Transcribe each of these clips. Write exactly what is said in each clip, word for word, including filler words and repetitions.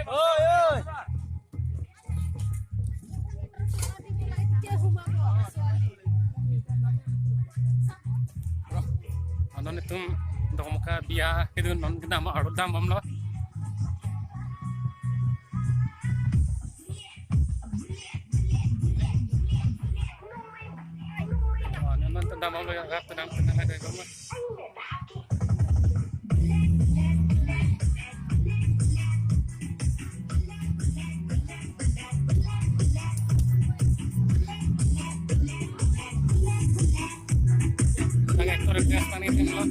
Oi, oi. Anon itum Dokmoka biya kedun non kedam arlo dambomlo. Oh, non non kedam bomlo ya, rap kedam kedam ada dong. Lagi aktor yang biasa nih, lo.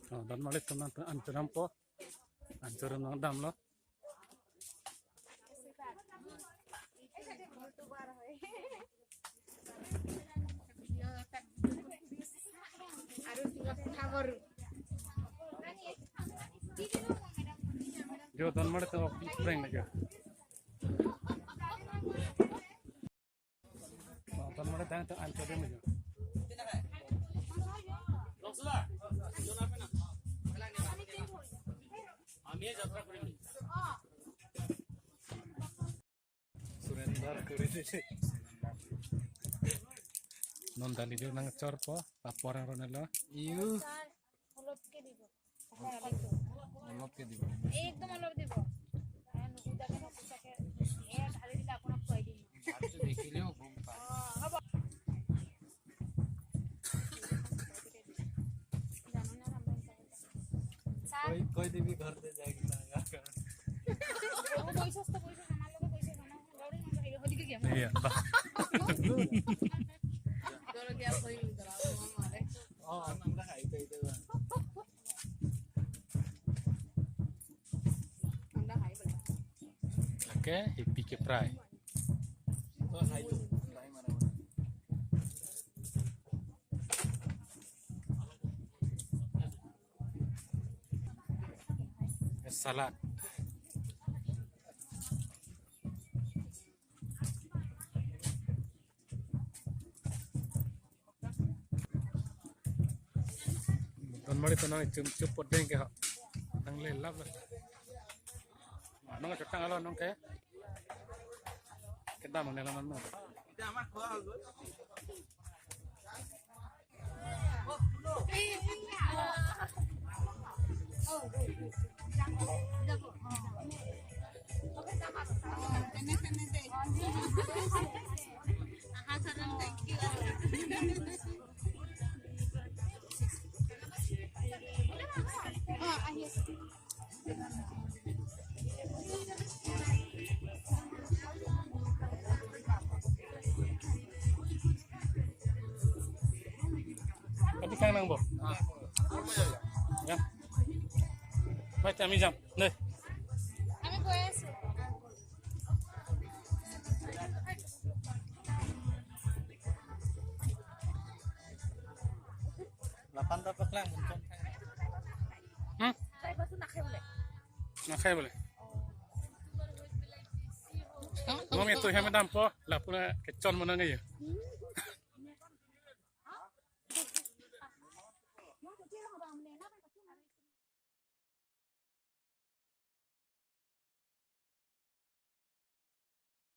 Oh, dan malik teman tu ancuram po. Ancuram nang damlo. Jo, dan malik tu prank lagi. Tan mane tang tang anchor dei maju. Surrender kuri dei. Non dali jo nang chor po, apor ang ronelo. Iu. অলপকে দিব। অলপকে দিব। একদম অলপ দিব। कोई भी घर से जाएगी ना। वो पैसा तो पैसा कमा लो, पैसा कमा लो। गाड़ी में जाएगी, होली के game. Iya, bah. Kalau dia apa yang drama kemarin? Oh, emang dah itu itu. Emang dah hai belum? Oke, happy ke prai. Oh, hai itu. Hai mana mana. Salad. Ton mari ton nang chum chup pot deng ke ha. Nang le lap la. Nang chotang alo nang ke. Kedam nang le nang. Pati kang nang bo. Ya. Baik, kami jam. Deh. Kami kue. Lapan ta paklang, untung. Hmm? Nakhai boleh. Mong itu hem dampo, lapu na kechon mo nang ya.